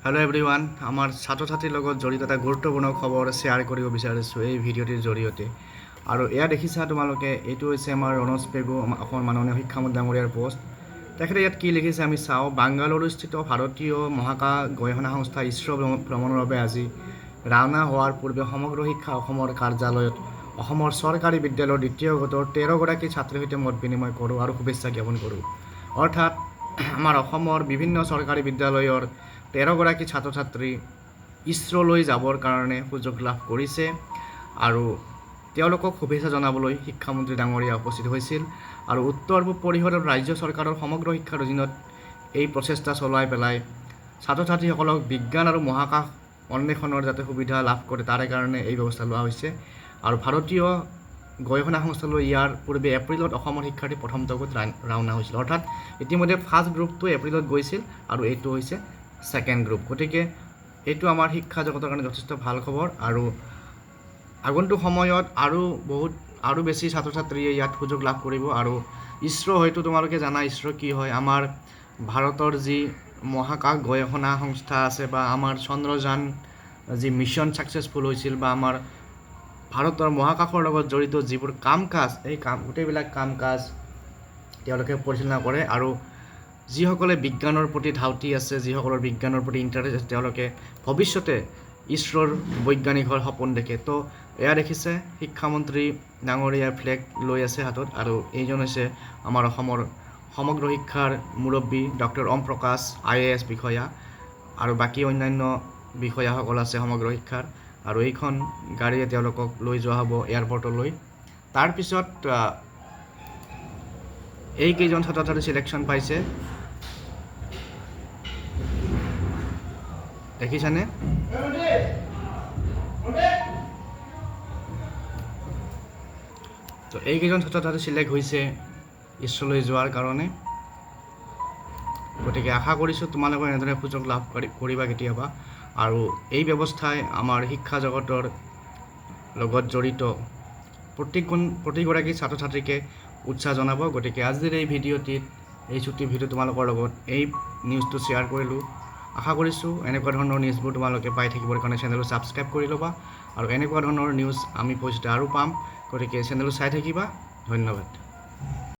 Hello' everyone, আমাৰ ছাত্ৰ ছাত্ৰীৰ লগত জড়িত এটা গুৰুত্বপূৰ্ণ খবৰ শ্বেয়াৰ কৰিব বিচাৰিছোঁ এই ভিডিঅ'টিৰ জৰিয়তে। আৰু এয়া দেখিছা তোমালোকে, এইটো হৈছে আমাৰ ৰণোজ পেগু, আমাৰ অসমৰ মাননীয় শিক্ষামন্ত্ৰী ডাঙৰীয়াৰ পষ্ট। তেখেতে ইয়াত কি লিখিছে আমি চাওঁ। বাংগালুৰুস্থিত ভাৰতীয় মহাকাশ গৱেষণা সংস্থা ইছৰ' ভ্ৰমণৰ বাবে আজি ৰাওনা হোৱাৰ পূৰ্বে সমগ্ৰ শিক্ষা অসমৰ কাৰ্যালয়ত অসমৰ চৰকাৰী বিদ্যালয়ৰ দ্বিতীয় গোটৰ 13গৰাকী ছাত্ৰীৰ সৈতে মত বিনিময় কৰোঁ আৰু শুভেচ্ছা জ্ঞাপন কৰোঁ। অৰ্থাৎ আমাৰ অসমৰ বিভিন্ন চৰকাৰী বিদ্যালয়ৰ 13গৰাকী ছাত্ৰ ছাত্ৰী ইছৰ'লৈ যাবৰ কাৰণে সুযোগ লাভ কৰিছে আৰু তেওঁলোকক শুভেচ্ছা জনাবলৈ শিক্ষামন্ত্ৰী ডাঙৰীয়া উপস্থিত হৈছিল। আৰু উত্তৰ পূব পৰিষদৰ ৰাজ্য চৰকাৰৰ সমগ্ৰ শিক্ষাৰ অধীনত এই প্ৰচেষ্টা চলাই পেলাই ছাত্ৰ ছাত্ৰীসকলক বিজ্ঞান আৰু মহাকাশ অন্বেষণৰ যাতে সুবিধা লাভ কৰে, তাৰে কাৰণে এই ব্যৱস্থা লোৱা হৈছে। আৰু ভাৰতীয় গৱেষণা সংস্থালৈ ইয়াৰ পূৰ্বে এপ্ৰিলত অসমৰ শিক্ষাৰ্থী প্ৰথমটো গোট ৰাওনা হৈছিল। অৰ্থাৎ ইতিমধ্যে ফাৰ্ষ্ট গ্ৰুপটো এপ্ৰিলত গৈছিল আৰু এইটো হৈছে ছেকেণ্ড গ্ৰুপ। গতিকে এইটো আমাৰ শিক্ষা জগতৰ কাৰণে যথেষ্ট ভাল খবৰ আৰু আগন্তুক সময়ত আৰু বহুত আৰু বেছি ছাত্ৰ ছাত্ৰীয়ে ইয়াত সুযোগ লাভ কৰিব। আৰু ইছৰ' হয়তো তোমালোকে জানা ইছৰ' কি হয়। আমাৰ ভাৰতৰ যি মহাকাশ গৱেষণা সংস্থা আছে বা আমাৰ চন্দ্ৰযান যি মিছন ছাকচেছফুল হৈছিল বা আমাৰ ভাৰতৰ মহাকাশৰ লগত জড়িত যিবোৰ কাম কাজ, এই কাম গোটেইবিলাক কাম কাজ তেওঁলোকে পৰিচালনা কৰে। আৰু যিসকলে বিজ্ঞানৰ প্ৰতি ধাউতি আছে, যিসকলৰ বিজ্ঞানৰ প্ৰতি ইণ্টাৰেষ্ট আছে, তেওঁলোকে ভৱিষ্যতে ইছৰ'ৰ বৈজ্ঞানিক হোৱাৰ সপোন দেখে। তো এয়া দেখিছে, শিক্ষামন্ত্ৰী ডাঙৰীয়াই ফ্লেগ লৈ আছে হাতত আৰু এইজন হৈছে আমাৰ অসমৰ সমগ্ৰ শিক্ষাৰ মুৰব্বী ডক্টৰ ওম প্ৰকাশ, আইএএছ বিষয়া আৰু বাকী অন্যান্য বিষয়াসকল আছে সমগ্ৰ শিক্ষাৰ। আৰু এইখন গাড়ীৰে তেওঁলোকক লৈ যোৱা হ'ব এয়াৰপৰ্টলৈ। তাৰপিছত এইকেইজন ছাত্ৰ ছাত্ৰী চিলেকশ্যন পাইছে, দেখিছানে? তো এইকেইজন ছাত্ৰ ছাত্ৰী চিলেক্ট হৈছে ইছৰ'লৈ যোৱাৰ কাৰণে। গতিকে আশা কৰিছোঁ তোমালোকে এনেদৰে সুযোগ লাভ কৰিবা কেতিয়াবা। আৰু এই ব্যৱস্থাই আমাৰ শিক্ষা জগতৰ লগত জড়িত প্ৰতিগৰাকী ছাত্ৰ ছাত্ৰীকে উৎসাহ জনাব। গতিকে আজিৰ এই ভিডিঅ'টিত, এই চুটি ভিডিঅ' তোমালোকৰ লগত এই নিউজটো শ্বেয়াৰ কৰিলোঁ। আশা কৰিছোঁ এনেকুৱা ধৰণৰ নিউজবোৰ তোমালোকে পাই থাকিবৰ কাৰণে চেনেলটো ছাবস্ক্ৰাইব কৰি ল'বা আৰু এনেকুৱা ধৰণৰ নিউজ আমি ভৱিষ্যতে আৰু পাম। গতিকে চেনেলটো চাই থাকিবা। ধন্যবাদ।